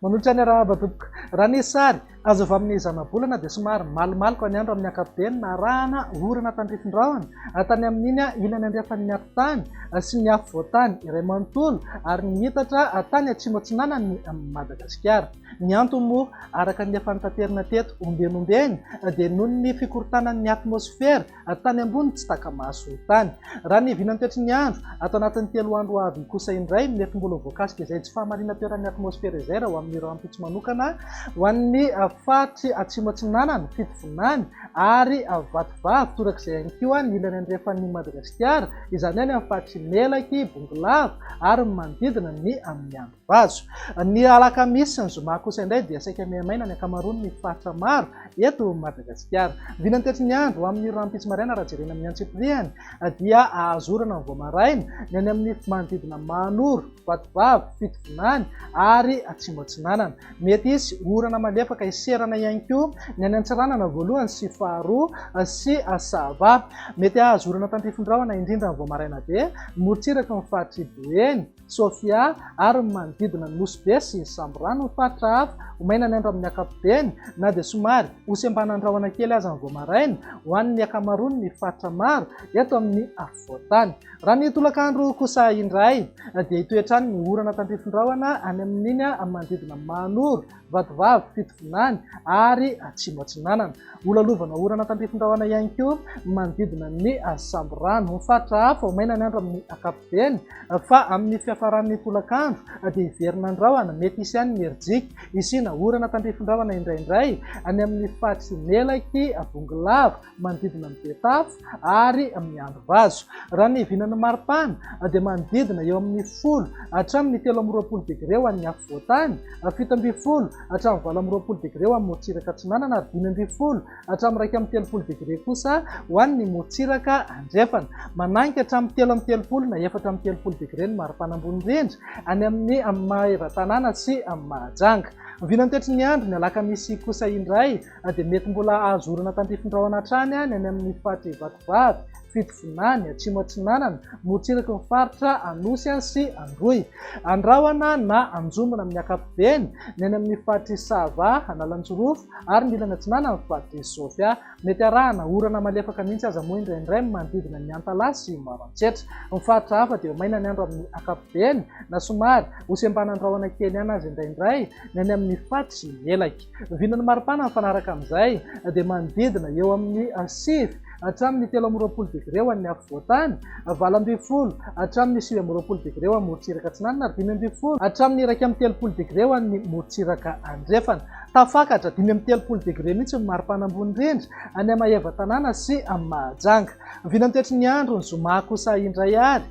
Manolotra ny arahaba tompoko. Raha ny sary azo avy amin'ny zanabolana dia somary malomaloka ny andro amin'ny ankapobeny narahana orana tandrifin-drahona tany amin'iny ilany andrefan'ny atitany sy ny afovoantany iray manontolo ary nihitatra tany atsimo atsinanan'i Madagasikara. Ny antony moa, araka ny efa notaterina teto ombieny ombieny, dia noho ny fikorontanan'ny atmosfera tany ambony tsy taka-maso tany. Raha ny vinantoetry ny andro, ato anatin'ny 3 andro ho avy kosa indray, mety mbola ho voakasika izay tsy fahamarinan-toeran'ny atmosfera izay raha ho amin'ny rahampitso manokana ho an'ny faritry Atsimo Atsinanana, Fitovinany ary Vatovavy, torak'izay ihany koa ny ilany andrefan'i Madagasikara, izany hoe any amin'ny faritr'i Melaky, Bongolava ary ny manodidina ny amin'ny andro. Vazo. Ny alakamisy sy ny zoma kosa indray dia saika mihamaina ny ankamaroan'ny faritra maro eto Madagasikara. Ny vinantetry ny andro amin'ny rahampitso maraina raha jerena amin'ny antsipiriany dia ahazo orana ny vao maraina ny any amin'ny manodidina Mahanoro, Vatovavy, Fitovinany ary Atsimo Atsinanana. Mety hisy orana malefaka hiserana ihany koa ny any Antsiranana voalohany sy faharoa sy Sava. Mety hahazo orana tandrifin-drahona indrindra ny vao maraina be, morontsiraky ny faritr'i Boeny. Sofia ary ny manodidina ny Nosy Be sy Sambirano ny faritra hafa. Ho maina ny andro amin'ny ankapobeny na dia somary ho sembanan-drahona kely aza ny vao maraina ho an'ny ankamaroan'ny faritra maro eto amin'ny afovoan-tany. Raha ny tolakandro kosa indray dia hitoetra any ny orana tandrifin-drahona any amin'iny manodidina Mahanoro, Vatovavy, Fitovinany ary Atsimo Atsinanana. Holalovana orana tandrifin-drahona ihany koa ny manodidina ny Sambirano. Ny faritra hafa, ho maina ny andro amin'ny ankapobeny fa amin'ny fiafaran'ny tolakandro dia hiverina ny rahona, mety hisy ihany ny herijika. Hisiana orana tandrifin-drahona indraindray any amin'ny faritr'i Melaky, Bongolava, manodidina ny Betafo ary Miandrivazo. Raha ny vinan'ny maripana dia manodidina eo amin'ny 10 hatramin'ny 23 degre ho an'ny afovoantany, 17 hatramin'ny 28 degre ho an'ny morontsiraka atsinanana ary 15 hatramin'ny 31 degre kosa ho an'ny morontsiraka andrefana. Mananika hatramin'ny 33 na 34 degre ny maripana ambony indrindra any amin'ny Maevatanàna sy Mahajanga. Vinantetry ny andro ny alakamisy kosa indray dia mety mbola azo orana tandrifin-drahona hatrany ny any amin'ny faritr'i Vatovavy, Fitovinany, Atsimo Atsinanana, morontsiraky ny faritra Anosy sy Androy. Andrahona na Anjombona amin'ny ankapobeny ny any amin'ny faritr'i Sava, Analanjirofo ary ny ilany atsinanan'ny faritr'i Sofia. Mety arahana orana malefaka mihitsy aza moa indraindray ny manodidina ny Antalaha sy Maroantsetra. Ny faritra hafa dia ho maina ny andro amin'ny ankapobeny na somary ho sembanan-drahona kely ihany aza indraindray ny any amin'ny faritr'i Melaky. Vinan'ny maripana mifanaraka amin'izay dia manodidina eo amin'ny 9 hatramin'ny 23 degre ho an'ny afovoantany, 18 hatramin'ny 29 degre ho an'ny morontsiraka atsinanana ary 15 hatramin'ny 31 degre ho an'ny morontsiraka andrefana. Tafakatra 35 degre mihitsy ny maripana ambony indrindra any Maevatanàna sy Mahajanga. Vinantoetry ny andro ny zoma kosa indray ary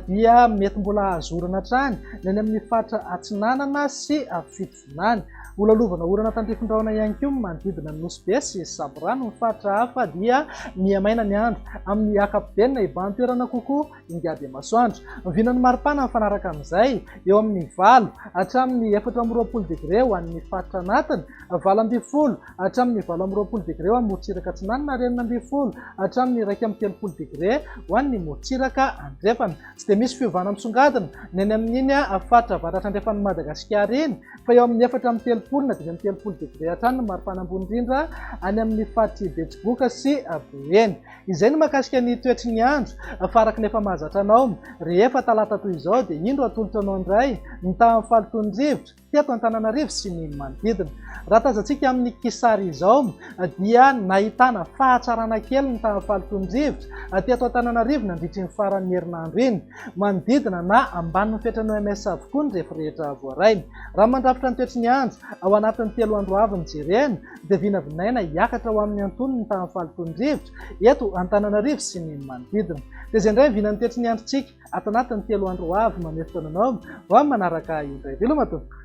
dia mety mbola hahazo orana hatrany ny any amin'ny faritra atsinanana sy Fitovinany. Holalovana orana tandrifin-drahona ihany koa ny manodidina ny Nosy Be sy Sambirano. Ny faritra hafa dia miha-maina ny andro amin'ny ankapobeny na hibahan-toerana kokoa ingahy masoandro. Ny vinan'ny maripana mifanaraka amin'izay eo amin'ny 8 hatramin'ny 24 degre ho an'ny faritra anatiny, 18 hatramin'ny 28 degre ho an'ny morontsiraka atsinanana ary 16 hatramin'ny 31 degre ho an'ny morontsiraka andrefana. Tsy dia misy fiovana misongadina ny any amin'iny faritra avaratra andrefan'i Madagasikara iny fa eo amin'ny 34 na 35 degre hatrany ny maripana ambony indrindra any amin'ny faritr'i Betsiboka sy Boeny. Izay no mahakasika ny toetry ny andro fa araka ny efa mahazatra anao rehefa talata toy izao dia indro atolotra anao indray ny tahan'ny fahalotoan'ny rivotra teto Antananarivo sy ny manodidina. Raha tazantsika amin'ny kisary izao dia nahitana fahatsarana kely ny tahan'ny fahalotoan'ny rivotra teto Antananarivo nandritry ny faran'ny herinandro iny. Manodidina na ambanin'ny fetran'ny OMS avokoa ny refy rehetra voaray. Raha mandrafitra ny toetry ny andro ao anatin'ny 3 andro avy ny jerena dia vinavinaina hiakatra ho amin'ny antonony ny tahan'ny fahalotoan'ny rivotra eto Antananarivo sy ny manodidina. Dia izay indray ny vinan'ny toetry ny androntsika ato anatin'ny 3 andro ho avy. Mamery fotoana anao ho amin'ny manaraka indray. Veloma tompoko.